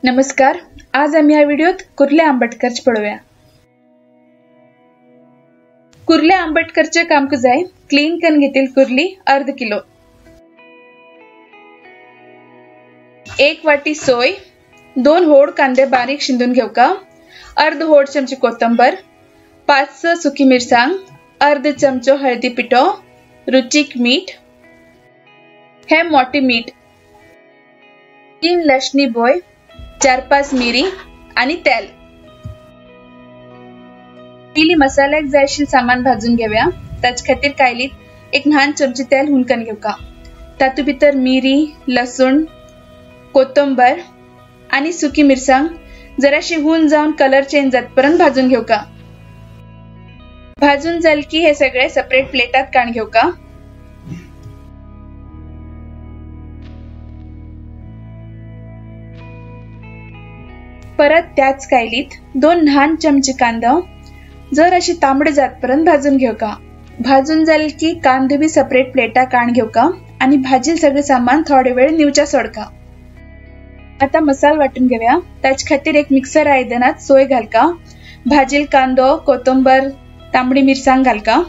नमस्कार, आज आम्ही ह्या व्हिडिओत कुर्ले आंबट करचे पळोवया। कुर्ले आंबट करचे काम जाय क्लीन करून घेतील कुर्ली अर्ध किलो, 1 वाटी सोय, 2 होड कांदे बारीक शिंदून घेवका, अर्ध होड चमचे कोथंबीर, 5 सुकी मिरसांग, अर्ध चमचो हळदी पिठो, रुचीक मीठ, हे मोठे मीठ, 3 लसणी बोय, 4-5 मिरी आणि तेल। पहिली मसाल्याक जाय आशिल्लें सामान भाजून घेवया। ताचे खातीर कायलीत एक ल्हान चमचे तेल हुनकन घेवका। तातूंत भितर मिरी, लसूण, कोथंबीर आणि सुकी मिरसांग जराशी हून जावन कलर चेंज जातपर्यंत भाजून घेवका। भाजून जाल की हे सगळे सेपरेट प्लेटात काण घेवका। परत त्याच कायलीत 2 ल्हान चमचे कांदो जर अशी तांबडे जातपर्यंत भाजून घेवका। भाजून जाल की कांदो बी सेपरेट प्लेटा काण घेवका आणि भाजील सगळे सामान थोडे वेळ निवच्या सोडका। आता मसाला वाटून घेऊया। त्याच खातीर एक मिक्सर आयदनात सोय घालका, भाजील कांदो, कोथंबीर, तांबडी मिरसांग घालका,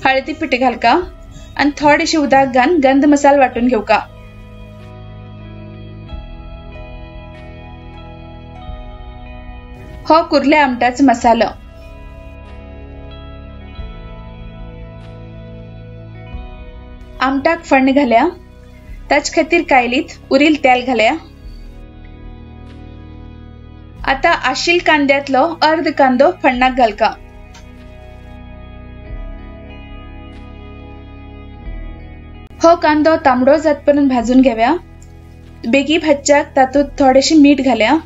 हळदी पीठ घालका आणि थोडेशे उदक घालून गंध मसाला वाटून घेवका। हो कुर्ले आमटाचो मसालो। आमटाक फण्ण घाल्या। ताचे खातीर कायलीत उरील तेल घाल्या। आता आशिल कांद्यातलो अर्ध कांदो फण्णाक घालका। हो कांदो तांबडो जातपर्यंत भाजून घेवया। बेगी भाजच्याक तातूंत थोडेशे मीठ घाल्या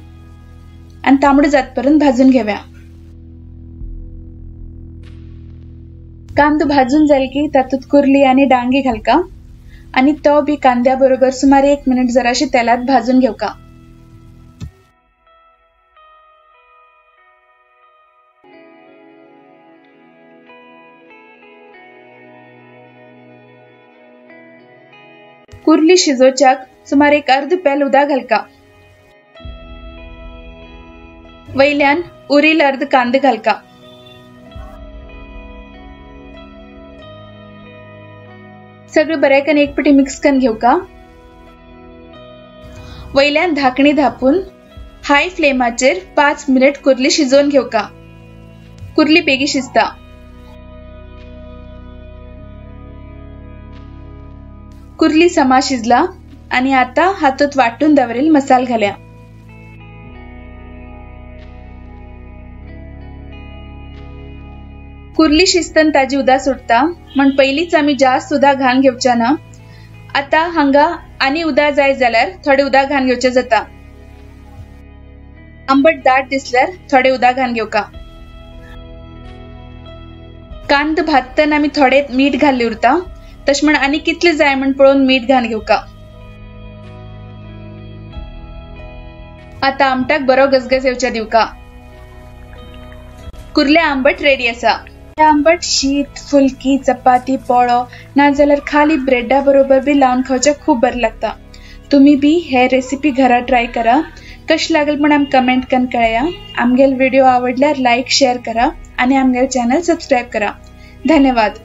आणि तांबडो जातपर्यंत भाजून घेवया। कांदो भाजून जाल की तातूंत कुर्ली आणि डांगी घालका आणि तो बी कांद्या बरोबर सुमार 1 मिनिट जराशी तेलात भाजून घेवका। कुर्ली शिजोवच्याक सुमार 1 अर्ध पेल उदक घालका। वयल्यान उरील अर्ध कांदे घालका। सगळे बरें एक पटी मिक्स करून घेवका। वयल्यान धाकणी धापून हाय फ्लेमाचेर 5 मिनिट कुर्ली शिजोवन घेवका। कुर्ली बेगी शिजता। कुर्ली समा शिजला आणि आता हातूंत वाटून दवरिल मसाल घाल्या। कुर्ली शिजतन ताजी उदा सुटता म्हण पहिलीच आमी जास्त उदा घालून घेवच्या ना। आता हांगा आनी उदा जाय जाल्यार थोडे उदा घालून घेवचे जाता। आंबट दाट दिसल्यार थोडे उदा घालून घेवका। कांदो भाजतना आमी थोडे मीठ घाल्ले उरता, तशें म्हण आनी कितले जाय म्हण पळोवन मीठ घालून घेवका। आता आमटाक बरो गजगज येवच्या दिवका। कुर्ले आंबट रेडी आसा। आंबट शीत, फुलकी, चपाती, पोळो ना जाल्यार खाली ब्रेडा बरोबर बी लावन खावच्याक खूब बरें लागता। तुमी बी हे रेसिपी घरा ट्राय करा। कशें लागल म्हण आमकां कमेंट करून कळया। आमगेल व्हिडिओ आवडल्यार लायक, शेअर करा आणि आमगेल चॅनल सबस्क्राईब करा। धन्यवाद।